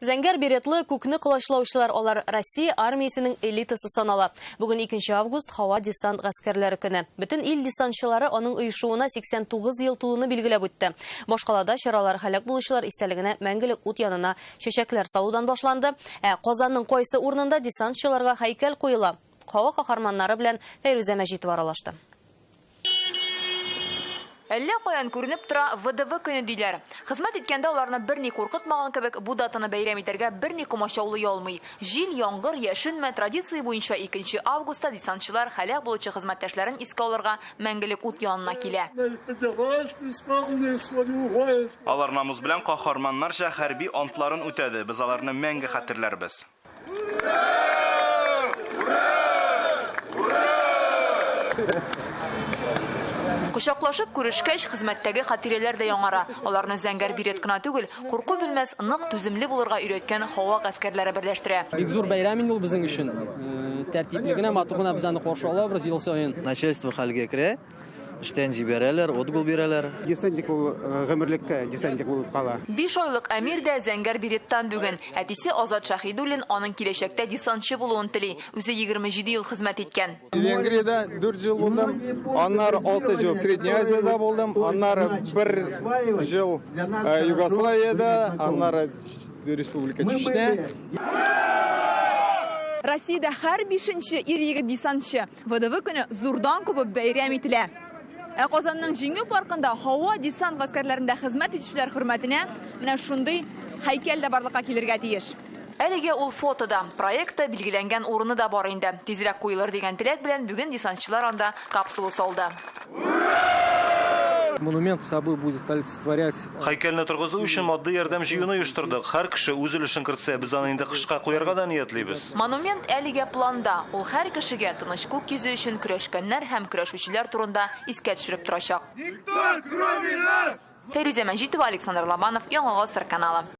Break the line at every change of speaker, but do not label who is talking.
Зәңгәр беретлы күкне колачлаучылар алар Россия армиясенең элитасы санала. Бүген 2 август һава десант гаскәрләре көне. Бөтен ил десантчылары аның оешуына 89 ел тулуны билгеләп үтте. Башкалада чаралар һәлак булучылар истәлегенә мәңгелек ут янына чәчәкләр салудан башланды. Ә Казанның кайсы урынында десантчыларга һәйкәл куела? Һава каһарманнары белән Фәйрүзә Мәҗитова аралашты.
Әллә каян күренеп тора, ВДВ көне диләр. Хезмәт иткәндә аларны берни куркытмаган кебек, бу датаны бәйрәм итәргә берни комачаулый алмый. Җил, яңгыр, яшенме, традиция буенча 2 августта десантчылар һәлак булучы хезмәттәшләрен искә алырга мәңгелек ут янына килә.
Алар намус белән каһарманнарча хәрби антларын үтәде, без аларны мәңге хәтерләрбез.
Кочаклашып күрешкәч, хезмәттәге хатирәләр дә яңара. Аларны зәңгәр берет кына түгел, курку белмәс, нык, түземле булырга өйрәткән һава гаскәрләре берләштерә.
Бик зур бәйрәм инде ул безнең өчен. Тәртипле генә, матур гына без аны каршы алабыз ел саен.
Начальство хәлгә керә. Эштән җибәрәләр, отгул бирәләр.
Десантник ул гомерлеккә десантник булып кала.
Биш айлык Әмир дә зәңгәр береттан бүген. Әтисе Азат Шаһидуллин аның киләчәктә десантчы булуын тели. Үзе 27 ел хезмәт иткән.
Венгриядә 4 ел булдым, аннары 6 ел Средняя Азиядә булдым, аннары бер ел Югославиядә, аннары Республика Чечня.
Россиядә һәр бишенче ир-егет десантчы. ВДВ көне зурдан кубып бәйрәм ителә. Ә Казанның Җиңү паркында һава десант гаскәрләрендә хезмәт итүчеләр хөрмәтенә менә шундый һәйкәл дә барлыкка килергә тиеш. Әлегә ул фотода. Проектта билгеләнгән урыны да бар инде. Тизрәк куелыр дигән теләк белән бүген десантчылар анда капсула салды.
Монумент собой будет олицетворять.
Һәйкәлне торгызу өчен матди ярдәм җыюны оештырдык. Һәр кеше үз өлешен кертсә, без аны инде кышка куярга да ниятлибез.
Монумент әлегә планда. Ул һәр кешегә тыныч күк йөзе өчен көрәшкәннәр һәм көрәшүчеләр турында искә төшереп торачак. Фәйрүзә Мәҗитова, Александр Лобанов, Яңа Гасыр каналы.